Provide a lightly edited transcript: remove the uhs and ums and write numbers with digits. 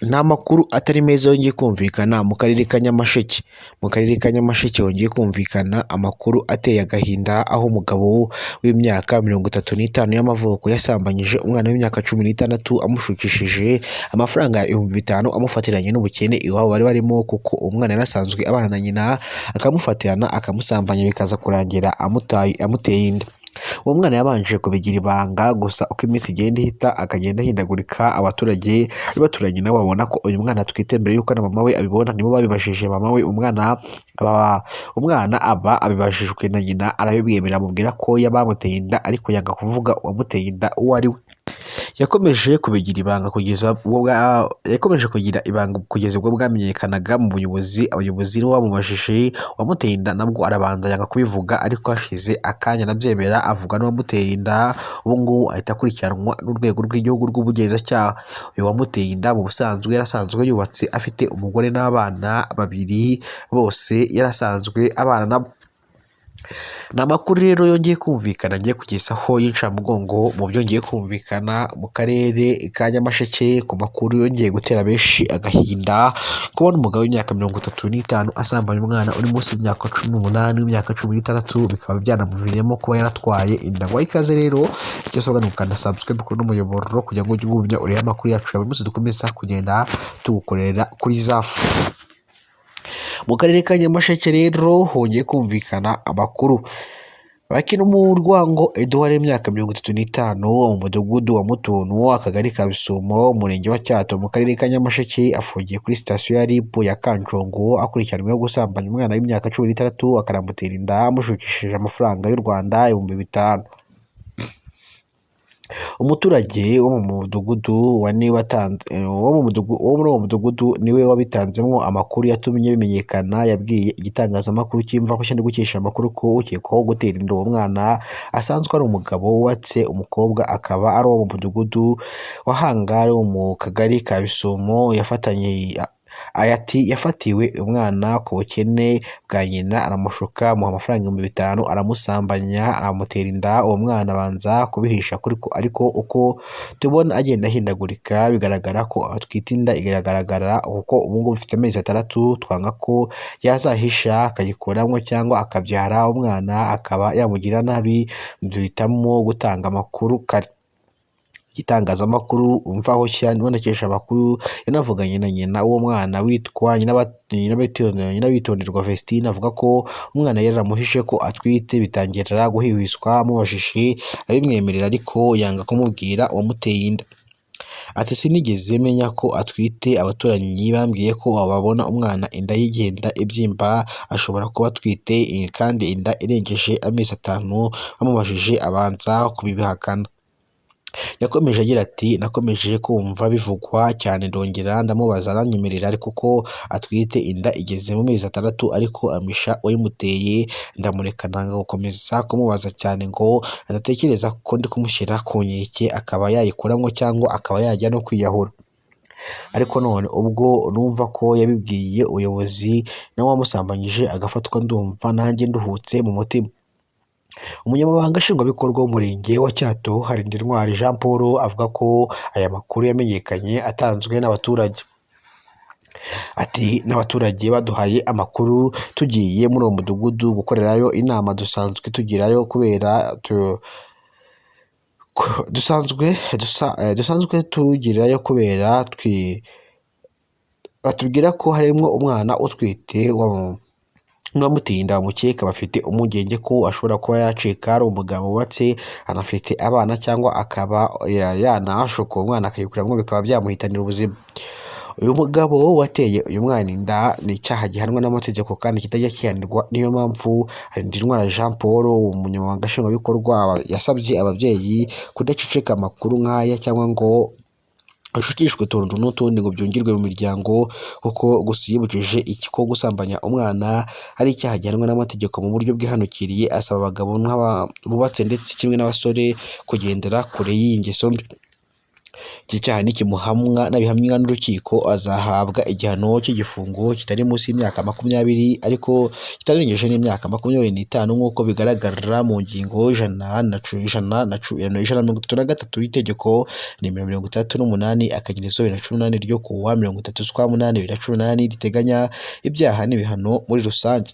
Ni amakuru atari meza yongeye kumvikana mu karere ka Nyamasheke. Mu karere ka Nyamasheke hongeye kumvikana amakuru ateye agahinda, aho umugabo w'imyaka 35 y'amavuko yasambanyije umwana w'imyaka 16 amushukishije amafaranga 5000, amufatiranye n'ubukene iwabo bari barimo, kuko umwana yari asanzwe abana na nyina, akamufatirana akamusambanya, bikaza kurangira amutaye, amuteye inda. Uwo mwana yabanje kubigira ibanga, gusa uko iminsi igenda ihita akagenda ahindagurika, abaturage baturanye nabo babona ko uyu mwana atwite mbere y'uko na mama we abibona. Nibo babibajije mama we, umwana aba abibajijwe na nyina, arabibwemera, amubwira ko yabamuteye inda, ariko yanga kuvuga uwamuteye inda uwo ari we. Yakomeje kugira ibanga kugeza ubwo bwamenyekanaga mu buyobozi. Abayobozi nibo bamubajije uwamuteye inda, nabwo arabanza yanga kubivuga, ariko hashize akanya anabyemera, avuga n'uwamuteye inda. Ubu ngubu ahita akurikiranwa n'urwego rw'igihugu rw'ubugenzacyaha. Uyu wamuteye inda mu busanzwe yarasanzwe yubatse, afite umugore n'abana babiri, bose yarasanzwe abana nabo. Ni amakuru rero yongeye kumvikana ngiye kugezaho y'incamugongo mu byongeye kumvikana mu karere ka Nyamasheke, ku makuru yongeye gutera benshi agahinda, kubona umugabo w'imyaka 35 asambanya umwana uri munsi y'imyaka 18, w'imyaka 16, bikaba byanamuviriyemo kuba yaratwaye inda. Ngo ikaze rero, icyo usabwa ni ugukanda subscribe kuri uno muyoboro kugira ngo ujye ugumya urebe amakuru yacu ya buri munsi dukomeza kugenda tugukorera kuri Zafu. Mu karere ka Nyamasheke rero hongeye kumvikana amakuru. Bakina Umurwango Edouard w'imyaka 35, mu mudugudu wa Mutuntu, akagari ka Bisumo, umurenge wa Cyato, mu karere ka Nyamasheke, afungiye kuri sitasiyo ya RIB ya Kanjongo, akurikiranyweho gusambanya umwana w'imyaka 16 akanamutera inda amushukishije amafaranga y'u Rwanda 5000. Umuturage wo mu mudugudu wa Nibatanze wo mu mudugudu wo muri uwo mudugudu niwe wabitanzemo amakuru yatumye bimenyekana. Yabwiye igitangazamakuru cy'Imvaho Nshya gukesha amakuru ko ukekwaho gutera inda uwo mwana asanzwe ari umugabo wubatse, umukobwa akaba ari uwo mu mudugudu wa Hangari wo mu kagari ka Bisumo. Yafatanye ati yafatiwe umwana ku bukene bwa nyina, aramushuka, amuha amafaranga 5000, aramusambanya, amutera inda. Uwo mwana abanza kubihisha, ariko uko tubona agenda ahindagurika bigaragara ko atwite inda, iragaragara kuko ubu ngubu ifite amezi 6. Twanga ko yazahisha akayikuramo cyangwa akabyara umwana akaba yamugirira nabi, duhitamo gutanga amakuru kare. Igitangazamakuru Imvaho Nshya ibonekesha amakuru yanavuganye na nyina w'uwo mwana witwa Nyirabitonderwa Vestine, avuga ko umwana yari yaramuhishe ko atwite, bitangira guhwihwiswa, amubajije abimwemerera ariko yanga kumubwira uwamuteye inda. Ati sinigeze menya ko atwite, abaturanyi bambwiye ko babona umwana inda ye igenda ibyimba, ashobora kuba atwite kandi inda irengeje amezi 5, bamubajije abanza kubihakana. Yakomeje agira ati nakomeje kumva bivugwa cyane, ndongera ndamubaza aranyemerera ariko ko atwite, inda igeze mu mezi 6, ariko ampisha uwayimuteye, ndamureka nanga gukomeza kumubaza cyane ngo adatekereza ko ndi kumushyira ku nkeke akaba yayikuramo cyangwa akaba yajya no kwiyahura. Ariko none ubwo numva ko yabibwiye ubuyobozi nawe wamusambanyije agafatwa, ndumva nanjye nduhutse mu mutima. Umunyamabanga Nshingwabikorwa w'Umurenge wa Cyato, Harindintwari Jean Paul, avuga ko aya makuru yamenyekanye atanzwe n'abaturage. Ati n'abaturage baduhaye amakuru, tugiye muri uwo mudugudu gukorerayo inama dusanzwe tugirayo kubera dusanzwe tugirayo, kubera batubwira ko harimo umwana utwite n'uwamuteye inda bamukeka, bafite impungenge ko ashobora kuba yacika, ari umugabo wubatse anafite abana, cyangwa akaba yanashuka uwo mwana akayikuramo bikaba byamuhitanira ubuzima. Uyu mugabo wateye uyu mwana inda ni icyaha gihanwa n'amategeko kandi kitajya kihanirwa. Niyo mpamvu Harindintwari Jean Paul, umunyamabanga nshingwabikorwa, yasabye ababyeyi kudaceceka amakuru nk'aya cyangwa ngo bashukishwe utuntu n'utundi ngo byungirwe mu miryango, kuko gusa yibukije iki ko gusambanya umwana ari icyaha gihanwa n'amategeko mu buryo bwihanukiriye, asaba abagabo bubatse ndetse kimwe n'abasore kugendera kure y'iyi ngeso mbi. Iki cyaha nikimuhamwa nabihamywa n'urukiko azahabwa igihano cy'igifungo kitari munsi y'imyaka 20 ariko kitarengeje n'imyaka 25, nk'uko bigaragara mu ngingo 133 y'itegeko nimero 68/2018 ryo kuwa 30 z'ukwa munani 2018 riteganya ibyaha n'ibihano muri rusange.